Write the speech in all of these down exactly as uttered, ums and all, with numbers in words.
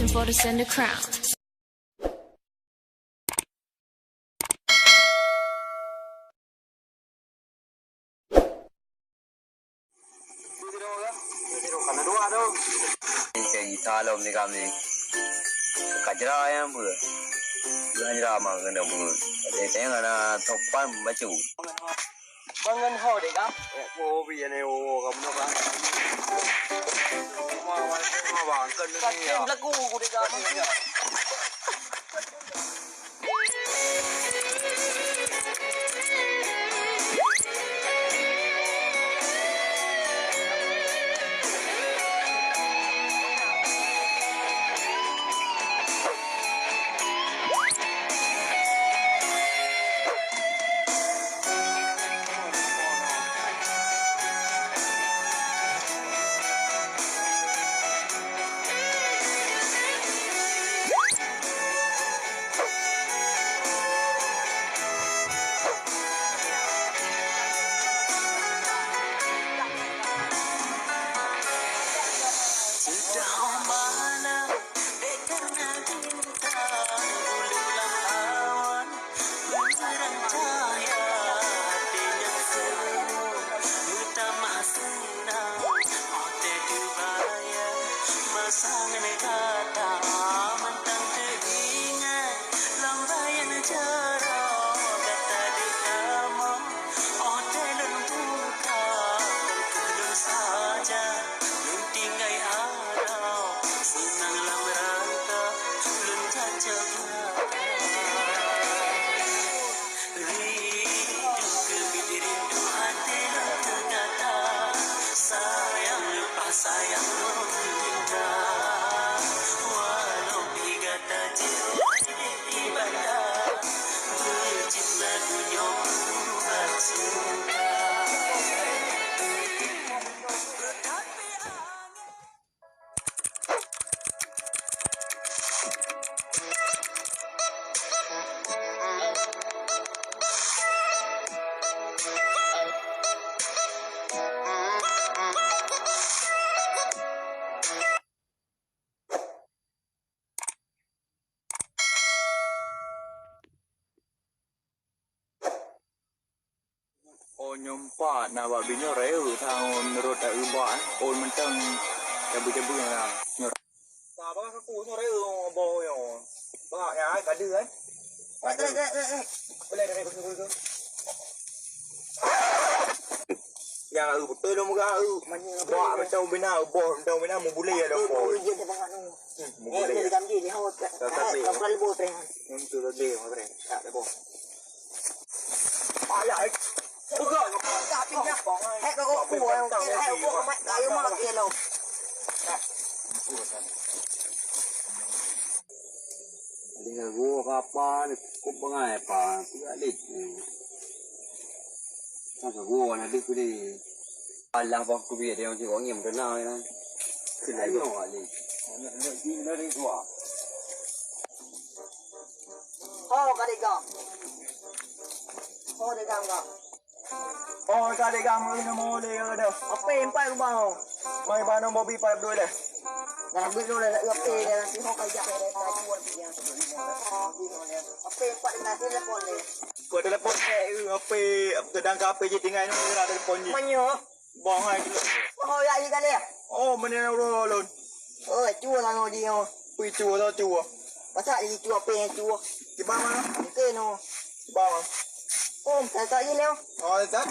For the sender crown. Ka gisa lom di kami. Ka jra nyang beu. Ka jra ma keuneuk beu. Tengok na topan bacu. Bangun ho deh, Kak. Eh, oh, bi ni, oh, kamu nak, Kak. Ma, ma, ma, bang, kan ni, ya. Belagu, deh, Kak. Sudah malam, dek karena bintang, bulu lam awan, beumeurang cahya, hati nyang seumu, meutamah seunang, oh teuduek raya, masa ngon gata, mantong teuingat, lam bayan jaroe, gata deuh tamong, oh teuh lôn buka, keu lôn saja, lôn tinggai adoe, seunang lam rangka, lôn jaga. Rindu keubiet rindu até lôn keu gata, sayang leupah sayang lôn keu gata. Walau pi gata jeuet di banda, beujeuet lagu nyoe buat cinta. Oh, nyoe pat na bak binyoe rayeuk tangon rot tak ubak, eh. Oh, mantong cabu-cabu na. Nyoe. Ba, ba kaku nyoe rayeuk boh nyoe. Ba, ya, ai, kada, ai. Kada. Boleh dah, boleh, boleh. Ya, eh, betul dong, muka, eh. Ba, macam bina, boh, macam bina, mau boleh ya, dong, boh. Hmm, boleh. Tapi, tapi. Yang tu tadi, Mas Ren. Tak ada boh. Alah, eh. Pegang. Tak pindah. Hek, kau, kau, kau, hek, kau, kau, mat, kayu mah, kilo. Jadi, gua apa, kau pengai apa, tiga lit. Masa gua nak dikulit. Alah, bang, aku biar dia macam orang yang kena, ya. Kena. Ayo, Ali. Nak, nak, nak, nak, nak, nak. Oh, ka degam. Oh, degam, Kak. Oh, ka degam, ini mau boleh, ya, dah. Apa yang empat ke bawah? Mai, bang, nombor bi empat dulu deh. Nah, bi dulu deh, apa yang dah, si Hok ajak, eh, tak kuat dia. Apa yang empat dah, dia telepon deh. Kau telepon, eh, apa, sedangkan apa je tinggal ni, dia telepon je. Mana? Boh hai tu. Oh, ya, ya, kali ya? Oh, mana yang roh lon? Oh, cua lah ngau dia. Pui cua tau cua. Masa ni cua apa yang cua? Di bawah mana? Mungkin, oh. Di bawah. Oh, tak, tak, je, Leo. Oh, tak?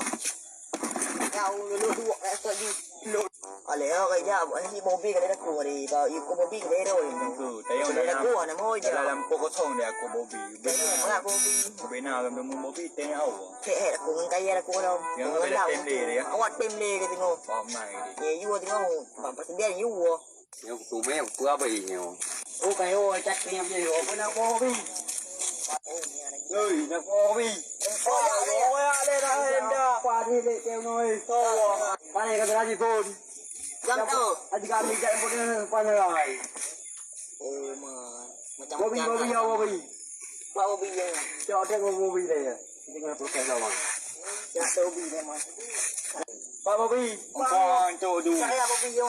Ya, lu, lu, dua, tak, tak, je. Lu. Aleh, oh, kayak jap. Ni Bobby kali aku hari. Kau, you kau Bobby kali dah. Tu, tayang dalam, dalam, dalam pokok kosong dia aku Bobby. Mana Bobby? Bena dalam Bobby tengah awak. Hek, hek, aku ngon kaya aku kalau. Yang ngon kaya dah tem dia, ya? Awak tem dia ke tengok. Faham naik dia. Ya, you tengok. Bak persedia you. Yang tu meh, tu apa ini? Oh, kayo, cak ni apa ni? Apa nak kopi? Oi, nak kopi. Oh, ya, ya, ya. Oh, ya, le dah, dah. Apa ni, le, kau noi? Oh. Mana kata lagi pun? Jam tu. Aji kami jam pun ni panjang. Oh, ma. Macam Bobby, Bobby, ya, Bobby. Pak Bobby, ya. Cok, tengok Bobby dia, ya. Kita kena proses lawan. Ya, Bobby dia, Mas. Pak Bobby. Pak. Cok, tu. Saya Bobby, ya.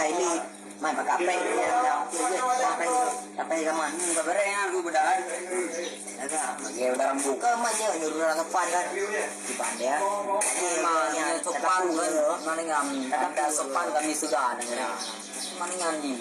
pakai lip. Mai pakai apa ini? Sampai zaman. Hmm, tak bereng aku bedah. Ada. Bagi udah rambut. Kau mai je nyuruh orang sopan kan. Di pandai ya. Memang sopan kan. Mana ngam? Ada sopan kami sudah. Mana ngam ni?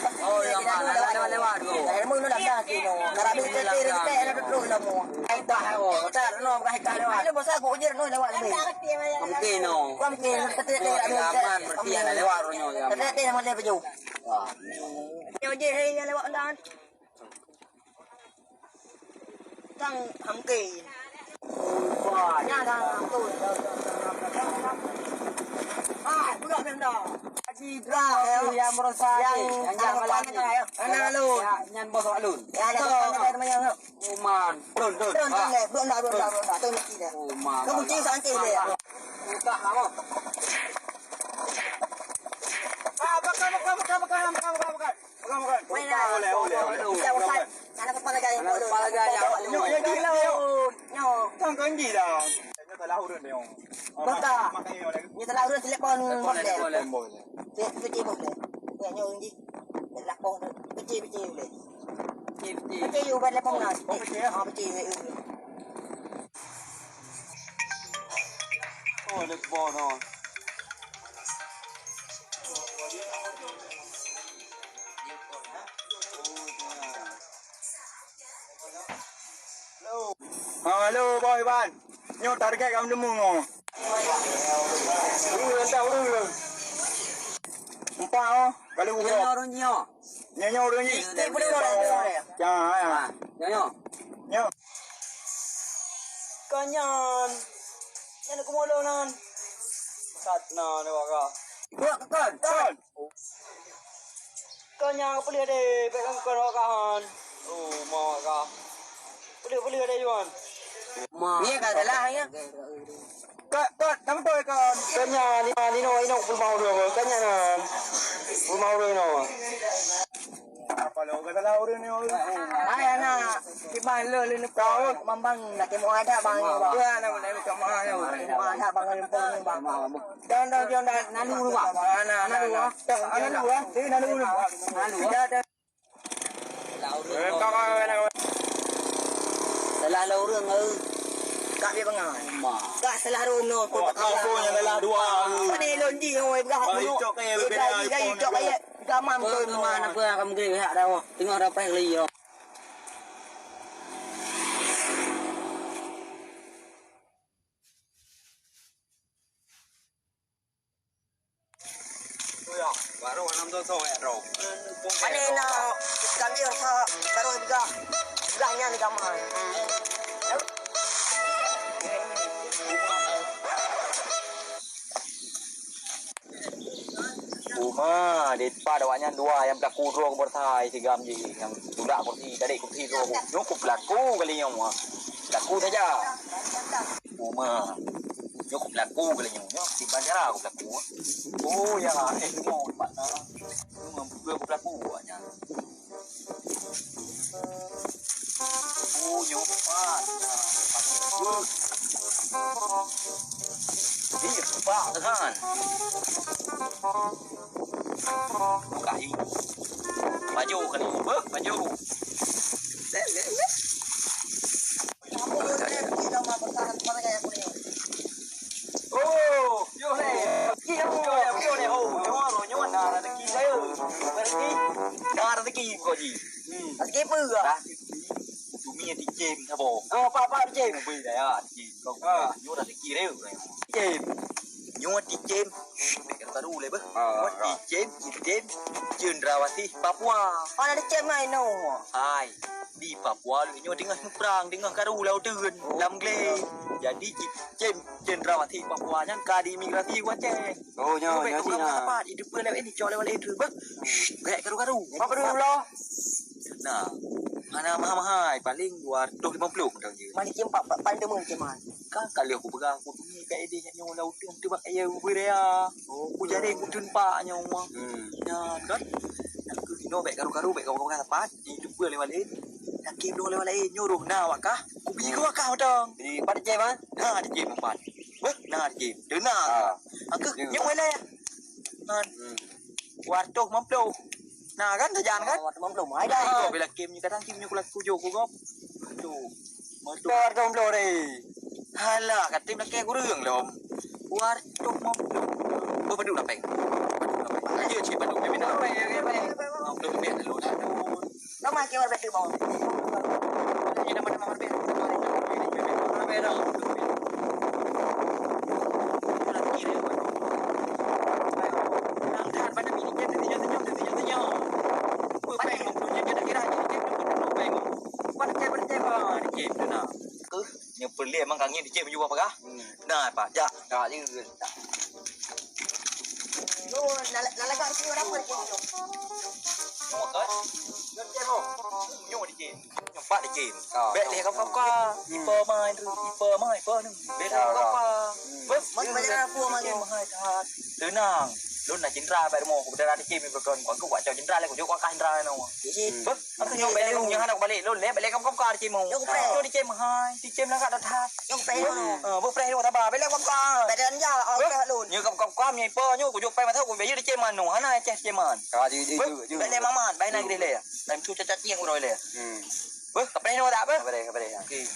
Oh, ya, mana lewat-lewat tu. Ilmu nu dah dah kino. Karena tu kita kita ada terus ilmu. Kita oh, tak no bukan kita lewat. Ada bosa aku ujar no lewat ni. Mungkin no. Mungkin kita tidak ada. Aman berarti ada lewat rono ya. Kita tidak mau dia baju. Wah. Yo je hai yang lewat dah. Tang hamke. Wah, nyan tang hamke. Ah, budak nyan dah. Haji Ibrahim yang merosak yang jalan ni. Anak lu. Ya, nyan bos Wak Lun. Ya, ada mana mana yang. Uman. Lun, Lun. Lun, Lun, Lun, Lun, Lun, Lun, Lun, Lun, Uman. Kamu cinta angkil dia. Buka apa? Ah, bukan, bukan, bukan, bukan, bukan, bukan, bukan. Bukan, bukan. Mana? Boleh, boleh, boleh. Tidak, bukan. Anak kepala gaya. Anak kepala gaya. Nyo, nyo, nyo. Nyo. Kan kan di dah. Nyo salah urut nyo. Baka. Nyo salah urut telepon bos deh. Telepon bos deh. Cek, cek bos deh. Ya, nyo di. Lapor tu. Pecah, pecah boleh. Pecah, pecah. Pecah, you buat lapor lah. Oh, pecah, ya? Ah, pecah, ya, ya. Oh, lapor no. Halo. Ha, halo, Bos Iban. Nyoe target kamoe teumé nyoe. Ureueng entah ureueng. Empat oh, kalau ureueng. Nyoe ureueng nyoe. Nyoe, nyoe ureueng nyoe. Nyoe, nyoe. Ya, ya. Ha, nyoe, nyoe. Nyoe. Kanyan. Nyan kumolong nan. Kat na ni wak ka. Buat ke kon? Kon. Kon nyang peuleueh deh, bèk kon wak ka han. Oh, ma wak ka. Peuleueh, peuleueh deh, Yuan. Ma. Ni ka salah ya. Kat, kat, nama tu kon? Kon nyang ni, ni no, ino pun mau dua, kon nyang na. Pun mau dua ino. Apa lo kata lah urang ni? Hai anak, kiban lo lo ni kau mambang nak tengok ada bang ni bang. Ya nak nak tengok ada bang ni bang. Jangan jangan jangan nalu lu bang. Anak anak lu ah. Anak lu ah. Dia nalu lu. Nalu. Dah dah. Salah lah urang eh. Kak dia bengai. Kak salah rono. Kau tak kau yang salah dua. Kau ni lonji oi begah. Cok kaya beda. Cok kaya. Gaman tu mana apa kamu kena hak dah. Tengok dapat lagi. Baru enam tu so ya bro. Mana nak kami rasa baru juga. Juga nya ni gaman. Uma, dipat awaknyan dua nyang peulaku droe keubeurasai sigam jih nyang tulak kursi, tadi kursi droe ku. Nyoe ku peulaku kali nyoe mua. Peulaku saja. Uma. Nyoe ku peulaku kali nyoe. Nyoe simpan cara ku peulaku. Oh ya, eh nyoe pat na. Nyoe ku peulaku awaknyan. Oh, nyoe pat. Nah, pat. Ih, pat kan. Buka i. Baju kali beuh, baju. Leh, leh, leh. Oh, yo le. Ki yo le, yo le. Oh, nyoe lo nyoe na rezeki saya. Rezeki. Na rezeki ko ji. Hmm. Rezeki apa? Rezeki. Dumi di jem sabo. Oh, apa apa di jem? Bui dah ya, di jem. Kau nyoe rezeki dia. Jem. Nyoe di jem. Baru le beuh. Nyoe di jem, di jem. Cendrawasih Papua. Mana di jem ai no? Hai. Di Papua lheueh nyoe teungoh muprang, teungoh karu lam uteuen, lam glé. Jadi, cen-, cendrawasih Papua nyan ka diimigrasi u Aceh. Oh, nyoe, nyoe cit na. Tempat, itu pun lewat ini, cok lewat itu, bah. Shh, kayak karu-karu. Apa dulu lah? Nah, mana mahal-mahal, paling dua ratus lima puluh macam je. Mana cempak, paling demen cempak. Kan kalau aku pegang, aku tu ni kat dia nyoe lam uteuen tu bak air ubé raya. Oh, ku jadi ku tun pak nyoe. Hmm. Nyan kan. Nyan keuh inoe bèk karu-karu, bèk karu-karu tempat. Di jumpa lewat lain. Nyan keuh lewat lain. Nyoe roh na wakah. Ku biji ke wakah mantong. Di pat jem ah? Na di jem empat. Beh, na di jem. Dena. Ha. Angkeuh nyoe mana ya? Kan. Hmm. Dua ratus lima puluh. Nah kan, sajan kan? Dua ratus lima puluh. Ai dah. Bila kim ni kadang kim ni ku laku jo ku gop. Tu. Motor. Dua ratus lima puluh ni. Halah, katim nak kaya kurang lom. Dua ratus lima puluh. Oh, padu lapeng. Padu lapeng. Ayo, cik padu. Kami nak lapeng. Ini nama-nama berbeda. Berbeda. Nyoe peureulée mang kangin dicém jua peugah. Hmm. Nah, Pak, jak. Ka je. Nyoe na, na lagak sini orang pun dicém tu. Nyoe kan? Nyoe dicém, oh. Nyoe dicém. Nyoe Pak dicém. Ah, bèk lé kap-kap. Ipa mai tu, ipa mai, ipa ni. Bèk lé kap-kap. Beuh. Mai banyak aku mai. Dicém mahai that. Teunang. Lôn na cindra bak rumoh, ku dara dicém ipa kon. Ku anggap wak cok cindra lé, ku jok ku angkat cindra nyoe. Beuh. Aku nyoe balik, nyoe hana balik. Lôn lé balik kap-kap cém. Nyoe dicém hai, dicém lagak dah that. Nyoe preh nyoe. Ah, beupreh nyoe taba. Balik kap-kap. Balik anja, ah, preh lôn. Nyoe kap-kap, nyoe ipa nyoe, ku jok pai mata, ku bagi dicém mano. Hana ceh cém man. Ka, ju, ju, ju, ju. Balik maman, balik na gede lé. Dan tu cacat tiang uroe lé. Hmm. Beuh, kapreh nyoe tak, beuh? Kapreh, kapreh. Okey.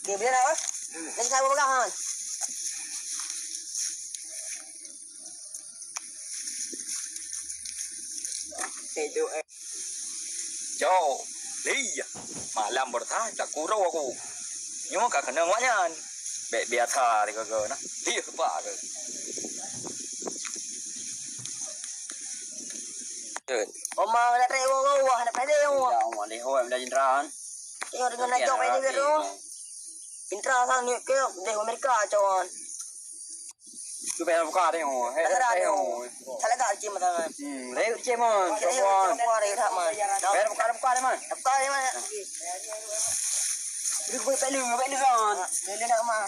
Okey, boleh dah, beuh? Nanti saya pegang, ha. Tidur, eh. Jauh. Lé, malam bertah tak kurau aku. Nyoe ka keunong wak nyan. Bèk biasa lé keu na. Dia sebab ke. Oma nak trek wah wah nak pede wah. Ya Allah, lé wah dah jendran. Tengok dengan nak jawab ini baru. Intra sang ni ke deh Amerika cawan. Tu payah buka deh. Hei, tak ada deh. Tak lagak cim tangan. Hmm, rayuk cim man. Rayuk cim man. Rayuk tak man. Payah buka, buka deh man. Buka deh man. Dia buat pelu, buat pelu kan. Dia nak mah.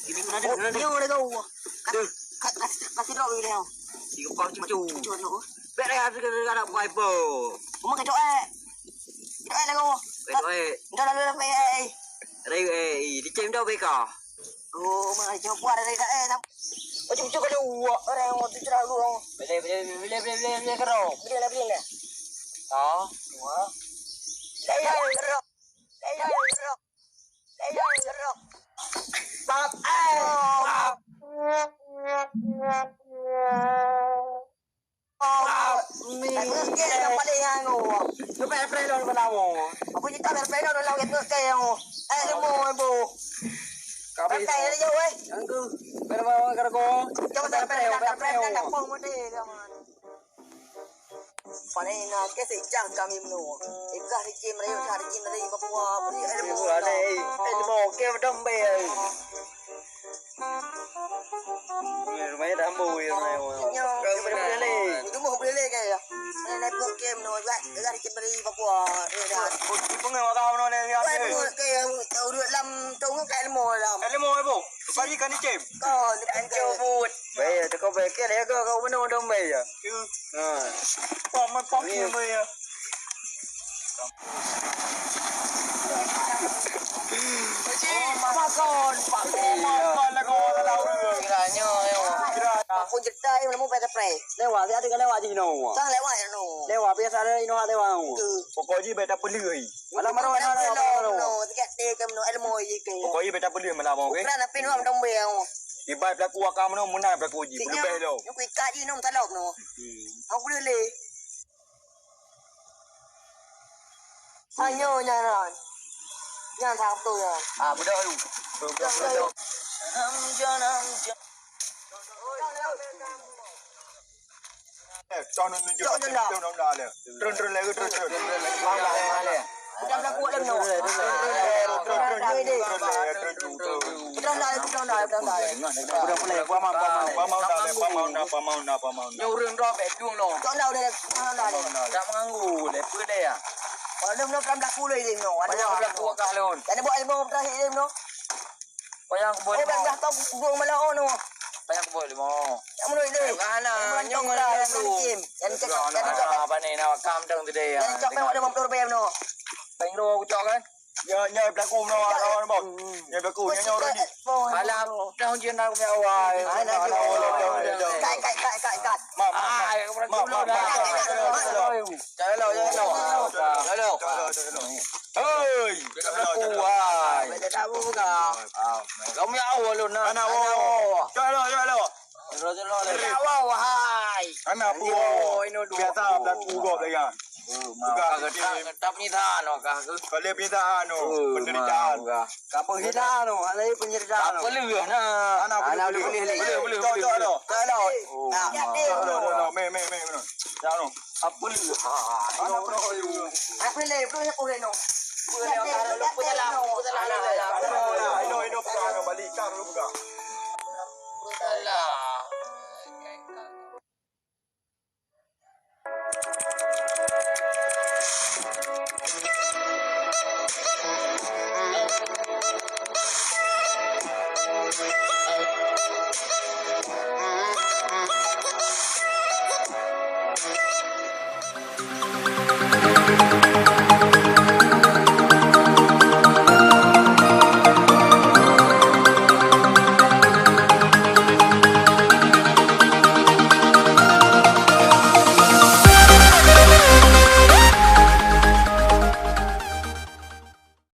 Ini mana dia? Oh, dia udah kau. Kat kat kat kat dia udah. Si kau cucu. Cucu tu. Bèk dah, ada buat apa? Cuma kacau eh. Kacau eh lagu. Kacau eh. Dah lalu dah eh. Rayuk eh, dicém dah beka. Oh, mah jawab kuat dari dah eh. Macam tu kalau wak orang yang tu cerah lu. Boleh, boleh, boleh, boleh, boleh, boleh, kero. Boleh lah, boleh lah. Ah, wah. Saya kero. Saya kero. Saya kero. Pap, eh. Pap. Oh, mi. Pakai yang paling anu. Lu pakai spray lo, lu lawo. Apa kita pakai spray lo, lu lawo kita pakai yang. Eh, semua, Bu. Kami pakai yang jauh, eh. Angku. Berapa orang kergo? Coba pakai spray, pakai spray, pakai spray. Paling nak ke sejak kami menua. Ibrah Rikim, Rayu Rikim dari Papua, beri ilmu. Ada, eh, ilmu, ke dombe. Rumah dah ambo, ya, rumah. Nyo. Kau boleh lele. Tunggu boleh lele ke ya? Ni naik boat ke menua juga. Dari Cemeri Papua. Ya dah. Pengen orang kau ni. Wah, ke ya, urut lam tunggu kat ilmu lam. Ilmu apa? Pagi kan dicem. Kau ni kan kau but. Baik, kau baik ke ya kau, kau menua dombe ya. Ha. Paman paman ya. Pakon, pakon, pakon lagu lalu. Kiranya, ya. Kira. Pakon cerita yang nemu pada spray. Lewat, dia ada lewat di sini. Sang lewat ya no. Lewat, biasa ada ino lewat. Pokok ji beta pelih. Malam malam no, malam malam no. Tiga teh kamu no, ilmu ji ke. Pokok ji beta pelih malam, okey. Bukan apa no, dombe ya. Ibai pelaku akam no, menang pelaku ji. Lebih lo. Aku ikat ji no, talok no. Aku boleh leh. Sanyo nyan ron. Nyan satu nyan. Ah, budak tu. Budak, budak. Janam, janam, janam. Eh, cok nunjuk. Cok nunjuk. Cok nunjuk dia. Turun, turun lagi, turun, turun. Malah, malah. Kita berlaku dalam no. Turun, turun, turun, turun, turun, turun. Kita dah, kita dah, kita dah. Udah mulai, gua mampu, mampu. Pamau dah, pamau dah, pamau dah, pamau dah. Nyo urang dah, bek dung no. Cok dah, udah, udah, udah. Tak mengganggu, lepas deh ya. Kalau belum, belum berlaku lagi no. Banyak berlaku kah lon. Jadi buat ilmu terakhir no. Payang kubur lima. Oh, dah tahu kubur malam oh no. Payang kubur lima. Yang menurut dia. Yang mana? Yang mana? Yang mana? Yang mana? Yang mana? Yang mana? Apa ni nak kam dong today ya? Yang cok payang ada lima puluh ribu no. Payang dua aku cok kan? Ya, ya berlaku no lawan bang. Ya berlaku nya orang ni. Alam, dah hujan dah punya awal. Kai, kai, kai, kai, kai. Mak, mak, mak. Mak, mak, mak. Jangan lo, jangan lo. Jangan lo. Hei, jangan lo, jangan lo. Kuat. Kamu ya Allah lu nak. Mana Allah? Jangan lo, jangan lo. Rasulullah. Ya Allah, wahai. Anak buah. Biasa berlaku gob lagi. Ka geutap, geutap ni than, oh, ka. Kalau biasa anu, penderitaan. Ka penghina anu, hana penderitaan. Apa leuh nah? Anak boleh, boleh, boleh, boleh. Cok, cok, cok. Cok, cok. Nah. Cok, cok, cok. Meh, meh, meh, meh. Cok, cok. Apa leuh? Anak boleh. Apa leuh? Belum nyapu leh, no. Ino, ino, ino, balik ka dulu buka.